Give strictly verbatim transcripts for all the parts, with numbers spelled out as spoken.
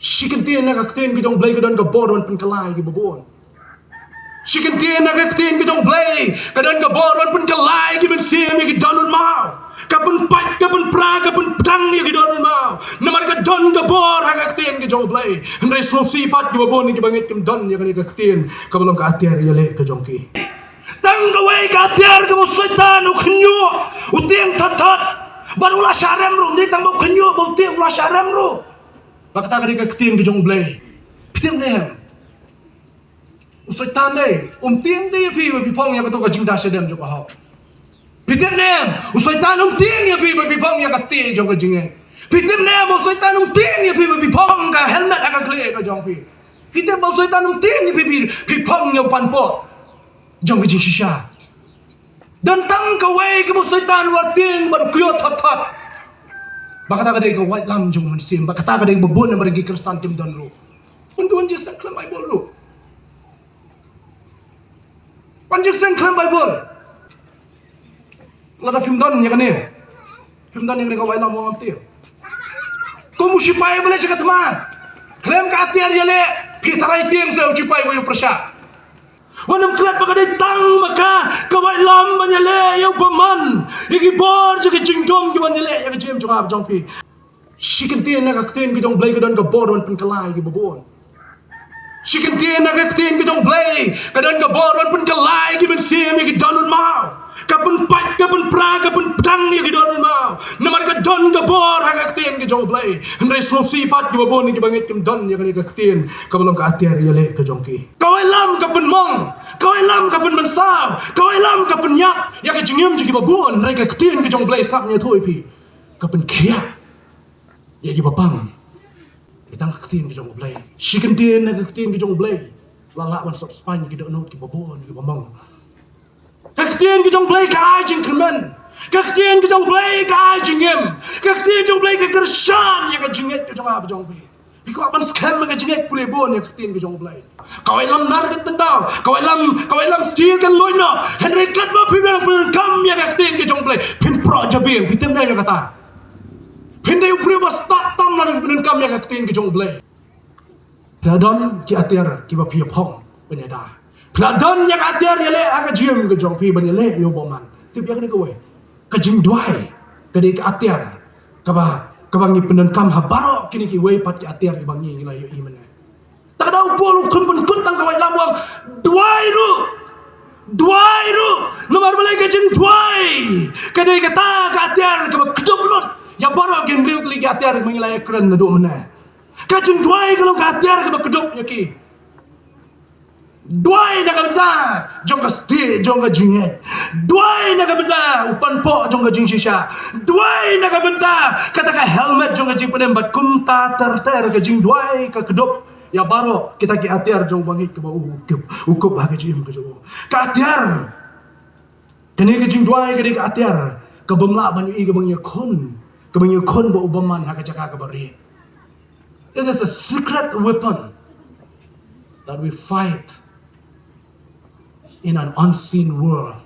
Shi kyntien na ka ktien ka jong U Blei ka don ka bor ban pynkylla ïa kiba bun. Shi kyntien na ka ktien ka jong U Blei ka don ka bor ban pynkylla ïa ki mynsiem ïa ki don un maw. Ka pynpait, ka pynpra, ka pynpdang ïa ki don un maw. Namar ka don ka bor ha ka ktien ka jong U Blei. Hynrei sngewsih pat kiba bun kiba ngeit kim don ïa kane ka ktien kaba long ka atiar ïaleh ka jong ki. Tang kawei ka atiar kaba u Soitan u khynñiuh, u tieng thot thot. Bad u la shah rem ruh, ym dei tang ba u khynñiuh, ba u tieng u la shah rem ruh. Ba kata ka dei ka ktien ka jong U Blei. Phi tip ne em? U Soitan dei, um tieng dei ïa phi ba phi phong ïa kato ka jingda shadem jong ka hok. Phi tip ne em? U Soitan um tieng ïa phi ba phi phong ïa ka stieh jong ka jingngeit. Phi tip ne em? U Soitan um tieng ïa phi ba phi phong ka helmet ha ka khlieh ka jong phi. Phi tip ba u Soitan um tieng ïa phi, phi, phi phong ïa u panpoh jong ka jingshisha. Don tang kawei kaba u Soitan u la tieng bad u kyiuh thot thot. Ba kata ka dei ka waitlam jong u Mynsiem, ba kata ka dei ba bun namar ki Khristan kim don ruh. Wan, wan jingïaseng khlem Baibl ruh. Wan jingïaseng khlem Baibl. Lada phim don ïa kane, phim don ïa kane ka waitlam, wan ngam tieng. Kum u shipai ba leit sha ka thma, khlem ka atiar ïaleh, phi tharai tieng sa u shipai ba ïa u pyrshah. Wan ym klet ba ka dei tang ma ka ka waitlam ban ïaleh ïa u bymman, ïa ki bor jong ka jingdum, ki ban ïaleh ïa ka jingim jong nga jong phi. Shi kyntien na ka ktien ka jong U Blei ka don ka bor ban pynkylla ïa kiba bun. Shi kyntien na ka ktien ka jong U Blei ka don ka bor ban pynkylla ïa ki mynsiem ïa ki don un maw. Ka pynpait, ka pynpra, ka pynpdang ïa ki don un maw. Namar ka don ka bor ha ka ktien ka jong U Blei. Hynrei sngewsih pat kiba bun kiba ngeit kim don ïa kane ka ktien kaba long ka atiar ïaleh ka jong ki. Ka waitlam ka pynmong, ka waitlam ka pynmynsaw, ka waitlam ka pynïap ïa ka jingim jong kiba bun. Hynrei ka ktien ka jong U Blei sngap, nga ïathuh ïa phi, ka pynkhiah ïa kiba pang. Ïa tang ka ktien ka jong U Blei. Shi kyntien na ka ktien ka jong U Blei la lah ban sop spaiñ ïa ki dohnud kiba bun kiba mong. Ka ktien ka jong U Blei ka ai jingkyrmen. Ka ktien ka jong U Blei ka ai jingim. Ka ktien jong U Blei ka kyrshan ïa ka jingngeit ka jong nga bad jong phi. Phi kwah ban skhem ïa ka jingngeit, pule bun ïa ka ktien ka jong U Blei. Ka waitlam nar ka tyndaw, ka waitlam, ka waitlam stil kan luid noh. Hynrei katba phi dang pyndonkam ïa ka ktien ka jong U Blei, phin proh jabieng, phi tip ne em ïa kata? Phin dei u briew ba stad tam lada phi pyndonkam ïa ka ktien ka jong U Blei. Phi la don ki atiar kiba phi ïa phong ban ïada. Phi la don ïa ka atiar ïaleh ha ka jingim ka jong phi ban ïaleh ïa u bymman. Tip ïa kane kawei, ka jingduwai ka dei ka atiar kaba, kaba ngi pyndonkam ha baroh kine kiwei pat ki atiar kiba ngi, ngi la ïohi mynne. Te ka daw u Paul u kham pynkut tang ka waitlam, u ong, duwai ruh. Duwai ruh. Namar balei? Ka jingduwai ka dei kata ka atiar kaba kdup lut ïa baroh ki hynriew tylli ki atiar ba ngi la ïakren naduh mynne. Ka jingduwai ka long ka atiar kaba kdup ïa ki. Duwai na ka bynta jong ka stieh jong ka jingngeit. Duwai na ka bynta u panpoh jong ka jingshisha. Duwai na ka bynta kata ka helmet jong ka jingpynim, bad kumta ter ter. Ka jingduwai ka kdup ïa baroh kita ki atiar jong u bangeit kaba u kup, u kup ha ka jingim ka jong u. Ka atiar, kane ka jingduwai ka dei ka atiar kabym lah ban ïohi, kaba ngi ïakhun, kaba ngi ïakhun bad u bymman ha ka jaka kaba rieh. It is a secret weapon that we fight in an unseen world.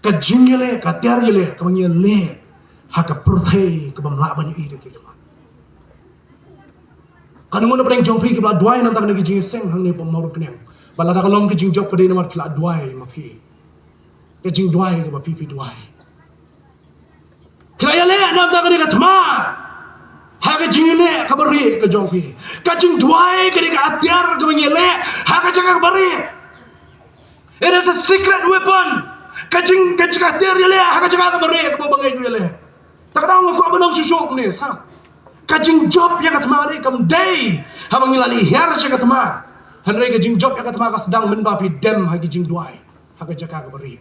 Ka jingïaleh, ka atiar ïaleh kaba ngi ïaleh ha ka pyrthei kabym lah ban ïohi da ki khmat. Katno ngut na pdeng jong phi kiba la duwai na ka bynta kane ka jingïaseng hangne ha Mawryngkneng? Bad lada ka long ka jingjop, ka dei namar phi la duwai ma phi. Ka jingduwai kaba phi, phi duwai. Phi la ïaleh na ka bynta kane ka thma ha ka jingïaleh kaba rieh ka jong phi. Ka jingduwai ka dei ka atiar kaba ngi ïaleh ha ka jaka kaba rieh. It is a secret weapon. Ka jing, ka jing, ka atiar ïaleh ha ka jaka kaba rieh kaba u bangeit u ïaleh. Te ka daw nga kwah ban ong shuh shuh kumne, sa. Ka jingjop ïa ka thma dei kam dei haba ngi la leit hiar sha ka thma. Hynrei ka jingjop ïa ka thma ka sdang mynba phi dem ha ki jingduwai ha ka jaka kaba rieh.